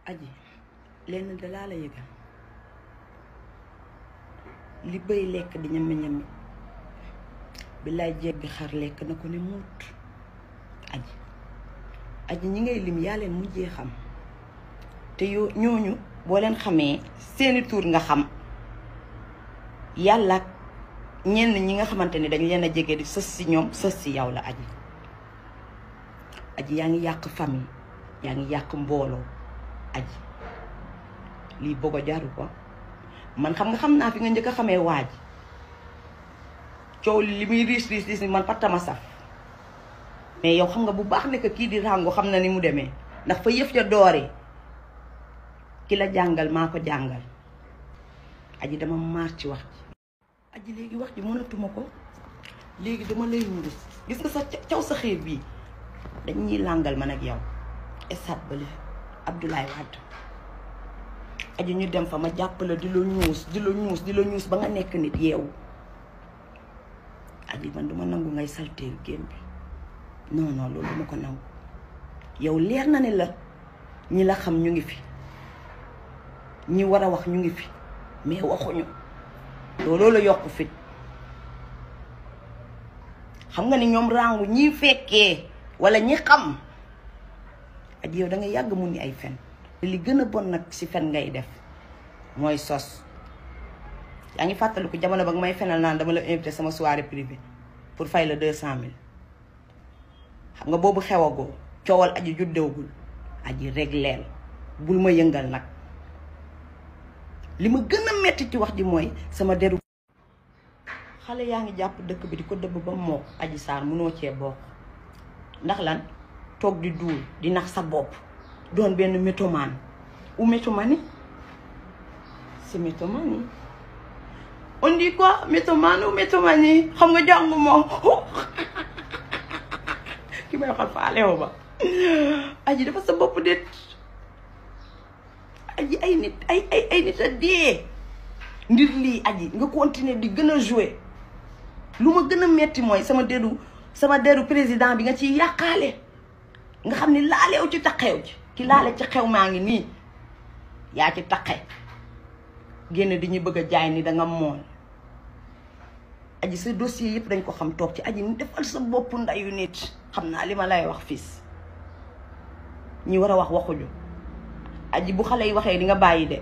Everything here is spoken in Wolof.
aji lenn da laa la yëgal li bëy lekk di ñami-ñami billaay jeeg bi xar lekk na ko ne muut aji ñi ngay lim yaa leen mujjee xam te yoo ñooñu boo leen xamee seeni tuur nga xam yàlla ñenn ñi nga xamante ni dañ leen a jege di sës si ñoom sës si yow la aji yaa ngi yàq famille yaa ngi yàq mbooloo aji lii bëgg a jaru ko man xam naa fi nga njëkk a xamee waaj coow li muy riis ni man patama saf mais yow xam nga bu baax ne que kii di Rango xam na ni mu demee ndax fa yëf ya dooree ki la jàngal maa ko jàngal aji dama maar ci wax ji aji léegi wax ji mënatuma ko léegi dama lay wuru gis nga sa caw sa xiir bii dañuy làngal man ak yow esat bale Abdoulaye Wade aji ñu dem fa ma jàppale di la ñuus ba nga nekk nit yeewu aji man duma nangu ngay salteel génn bi non loolu duma ko nangu yow leer na ne la ñi la xam ñu ngi fi ñi war a wax ñu ngi fi mais waxuñu looloo la yokk fit xam nga ni ñoom Rango ñi fekkee wala ñi xam aji yow da nga yàgg mu ni ay fen li gën a bon nag ci fen ngay def mooy sos yaa ngi fàttaliku jamono ba nga may fenal naan dama la invité sama soirée privée pour fay la 200 000 xam nga boobu xewagoo coowal aji juddewgul aji regleel bul ma yëngal nag li ma gën a metti ci wax ji mooy sama deru xale yaa ngi jàpp dëkk bi di ko dëbb ba mook Adji Sarr mënoo cee bokk ndax lan toog di duul di nax sa bopp doon benn mythomane ou mythomanie c'est mythomanie on dit quoi mythomane ou mythomanie xam nga jàngu moom ki may waxal faalewo ba aji dafa sa bopp det aji ay nit ay nit a dee ndir lii aji nga continuer di gën a jouer lu ma gën a metti mooy sama deru président bi nga ciy yàqaale nga xam ni laaleew ci taqeew ci ki laale ci xew maa ngi nii yaa ci taqe génn di ñu bëgg a jaay ni danga mool aji sa dossier yëpp dañ ko xam toog ci aji ni defal sa bopp ndayu nit xam naa li ma lay wax fils ñi war a wax waxuñu aji bu xale yi waxee di nga bàyyi de